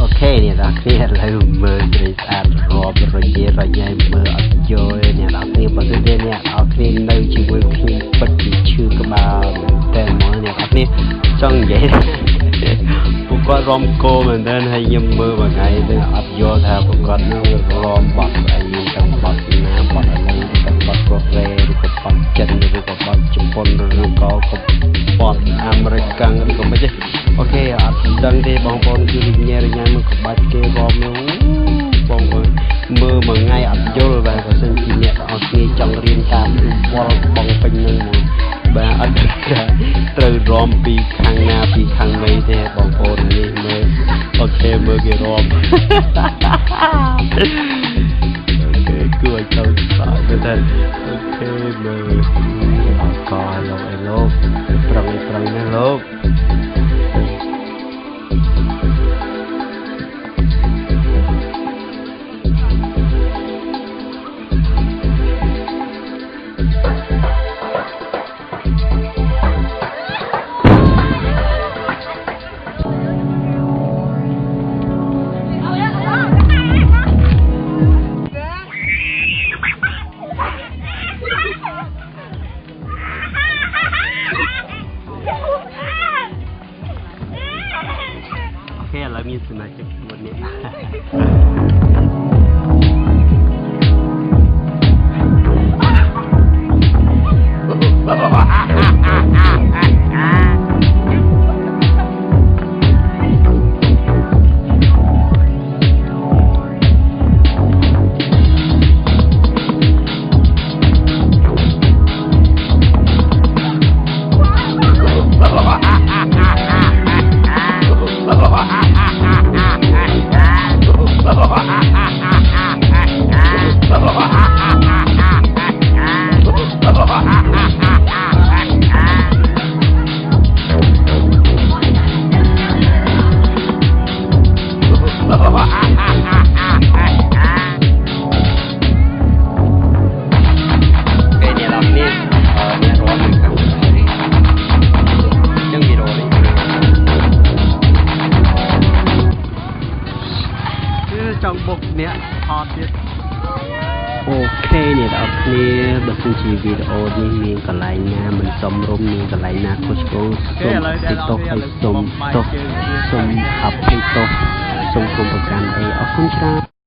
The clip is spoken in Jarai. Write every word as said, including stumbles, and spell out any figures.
Ok, អ្នកនរគ្នាឥឡូវមើលត្រីស្អាតរាប់រយៈរយៈមើលអត់យល់ទេ អ្នកនរគ្នា បើសិនជាអ្នកនរគ្នានៅជាមួយខ្ញុំពិតជាឈឺក្បាលមែនទែនហ្មង អ្នកនរគ្នា ចង់និយាយថាពួកគាត់រាំគោមែនទែន ហើយខ្ញុំមើលមួយថ្ងៃទៅអត់យល់ថាពួកគាត់នឹងរាំបទអី ទាំងបទណា បទអាមេរិក ទាំងបទកូរ៉េ ឬក៏បទចិន ឬក៏បទជប៉ុន ឬក៏បទអាមេរិកាំង ឬក៏មិនទេ អូខេ អត់ដឹងទេបងប្អូន គឺញ៉ែរញ៉ែមើលក្បាច់គេរាំនោះ បងប្អូន មើលមួយថ្ងៃអត់យល់ បាទ បើសិនជាអ្នកទាំងអស់គ្នាចង់រៀនតាម គឺវល់បងពេញនឹងមក បាទ អត់ដឹងថាត្រូវរាំពីខាងណា ពីខាងណីទេ បងប្អូន នេះមើល អូខេ មើលគេរាំ អូខេ គួរឲ្យចង់ស្គាល់មែនទេ អូខេ មើល អត់ស្គាល់លោកអីលោក ប្រឹងប្រឹងណាស់លោក អូខេ ឥឡូវមានសមាជិកមួយនាក់ ចង់បុកអ្នកថតទៀត អូខេ អ្នកទាំងអស់គ្នា បើសិនជាវីដេអូនេះមានកន្លែងណាមិនសមរម្យ មានកន្លែងណាខុសឆ្គង សូមអភ័យទោស ហើយសូមទោស សូមអភ័យទោស សូមកុំប្រកាន់អី អរគុណច្រើន